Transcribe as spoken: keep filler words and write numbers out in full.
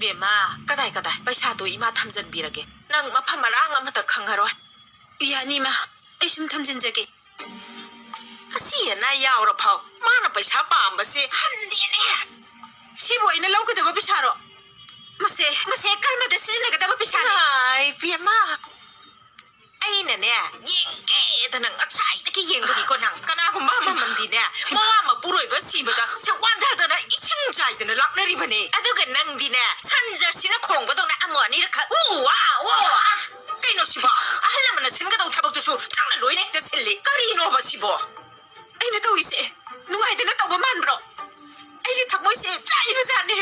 ꯕꯦꯝꯃ, ꯀꯗꯥꯏ ꯀꯗꯥꯏ? ꯄꯩꯁꯥꯗꯣ ꯏꯃꯥ ꯊꯝꯖꯟꯕꯤꯔꯒꯦ꯫ ꯅꯪ ꯃꯐꯝ ꯃꯔꯥꯡ ꯑꯃꯇ ꯈꯪꯉꯔꯣꯏ꯫ ꯌꯥꯅꯤ, ꯏꯃꯥ꯫ ꯑꯩ ꯁꯨꯝ ꯊꯝꯖꯤꯟꯖꯒꯦ꯫ ꯑꯁꯤ ꯑꯅꯥ ꯌꯥꯎꯔꯐꯥꯎ ꯃꯥꯅ ꯄꯩꯁꯥ ꯄꯥꯝꯕꯁꯦ ꯍꯟꯗꯦꯅꯦ꯫ ꯁꯤꯕꯨ ꯑꯩꯅ ꯂꯧꯒꯗꯕ ꯄꯩꯁꯥꯔꯣ? ꯃꯁꯦ, ꯃꯁꯦ ꯀꯔꯃꯗ ꯁꯤꯖꯤꯟꯅꯒꯗꯕ ꯄꯩꯁꯥꯅꯤ꯫ ꯑꯥꯏ, ꯕꯦꯝꯃ꯫ ꯑꯩꯅꯅꯦ, ꯌꯦꯡꯒꯦꯗꯅ ꯉꯁꯥꯏꯗꯒꯤ ꯌꯦꯡꯕꯅꯤꯀꯣ ꯅꯪ꯫ ꯀꯅꯥꯒꯨꯝꯕ ꯑꯃꯃꯝꯗꯤꯅꯦ, ꯃꯋꯥ ꯃꯄꯨꯔꯣꯏꯕ ꯁꯤꯕꯗ ꯁꯦ ꯋꯥꯟꯊꯗꯅ ꯏꯁꯤꯡ ꯆꯥꯏꯗꯅ ꯂꯥꯛꯅꯔꯤꯕꯅꯦ꯫ ꯑꯗꯨꯒ ꯅꯪꯗꯤꯅꯦ, ꯁꯟ ꯖꯔꯁꯤꯅ ꯈꯣꯡꯕꯗꯧꯅ ꯑꯃꯨꯛ ꯑꯅꯤꯔꯛꯈꯛ ꯎ ꯋꯥ, ꯎ ꯋꯥ꯫ ꯀꯩꯅꯣ ꯁꯤꯕꯣ? ꯑꯍꯜ ꯂꯃꯟꯅ ꯁꯤꯟꯒꯗꯧ ꯊꯕꯛꯇꯨꯁꯨ ꯅꯪꯅ ꯂꯣꯏꯅ ꯍꯦꯛꯇ ꯁꯤꯜꯂꯤ꯫ ꯀꯔꯤꯅꯣꯕ ꯁꯤꯕꯣ? ꯑꯩꯅ ꯇꯧꯔꯤꯁꯦ ꯅꯨꯡꯉꯥꯏꯗꯅ ꯇꯧꯕ ꯃꯥꯟꯕ꯭ꯔꯣ? ꯑꯩꯒꯤ ꯊꯃꯣꯏꯁꯦ ꯆꯥꯛꯏꯕ ꯖꯥꯠꯅꯦ꯫